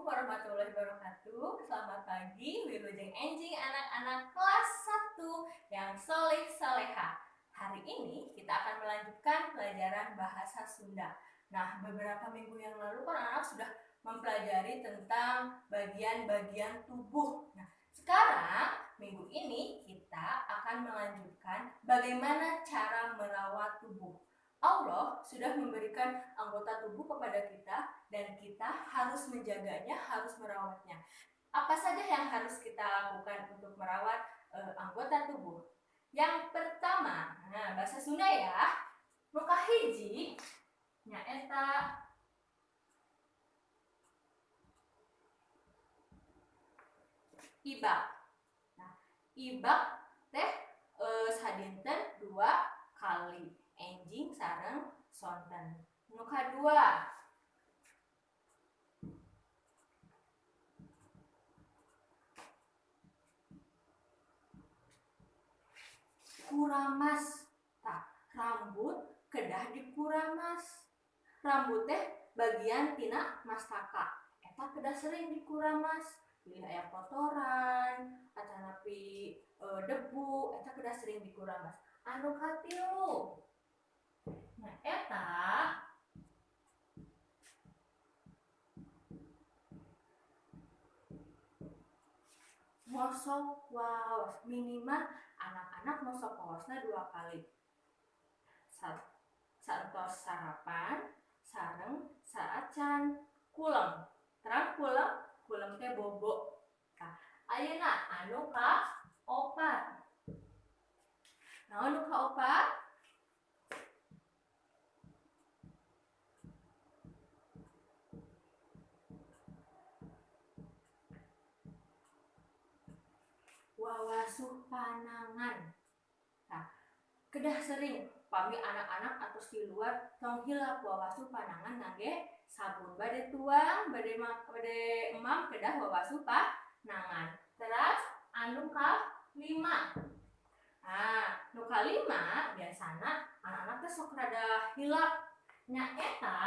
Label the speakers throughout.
Speaker 1: Warahmatullahi wabarakatuh. Selamat pagi, wilujeng enjing anak-anak kelas 1 yang soleh soleha. Hari ini kita akan melanjutkan pelajaran bahasa Sunda. Nah, beberapa minggu yang lalu kan anak-anak sudah mempelajari tentang bagian-bagian tubuh. Nah, sekarang minggu ini kita akan melanjutkan bagaimana cara merawat tubuh. Allah sudah memberikan anggota tubuh kepada kita dan kita harus menjaganya, harus merawatnya. Apa saja yang harus kita lakukan untuk merawat anggota tubuh? Yang pertama, nah bahasa Sunda ya, nu kahiji nyaeta ibak. Nah, ibak teh sadinten 2 kali. Enjing sareng sonten. Nu kadua, kuramas. Tah, rambut kedah dikuramas. Rambut teh bagian tina mastaka. Eta kedah sering dikuramas. Bilih aya kotoran, atanapi debu, eta kedah sering dikuramas. Anu katilu, nah eta ngosok waos. Minimal anak-anak ngosok waosna 2 kali. Saentos sarapan sareng saacan kulem. Terang kulem, kulem teh bobo. Nah, ayeuna anu kaopat. Naon nu kaopat? Wawasuh panangan. Nah, kedah sering pami anak-anak atau di luar tong hilap wawasuh panangan ngangge sabun. Bade tuang, bade emam kedah wawasuh panangan. Terus anu kalima. Nah, nu kalima biasana anak-anak teh sok rada hilap. Nyaeta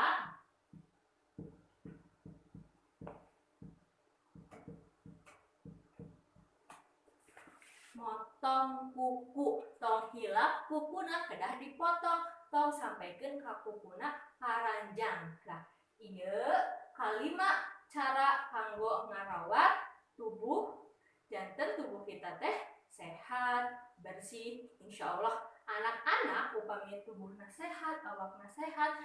Speaker 1: motong kuku. Tong hilap kukuna kedah dipotong, tong sampaikeun ka kukuna paranjang. Lah, ieu kalima cara kanggo ngarawat tubuh janten tubuh kita teh sehat, bersih. Insyaallah anak-anak upami tubuhna sehat, awakna sehat,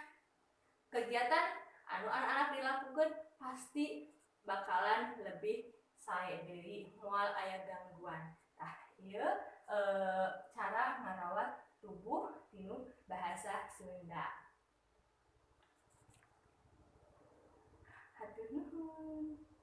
Speaker 1: kegiatan anu anak-anak dilakukan pasti bakalan lebih sae deui, moal aya gangguan. Tah, ieu cara ngarawat tubuh tinu bahasa Sunda. Hatur nuhun.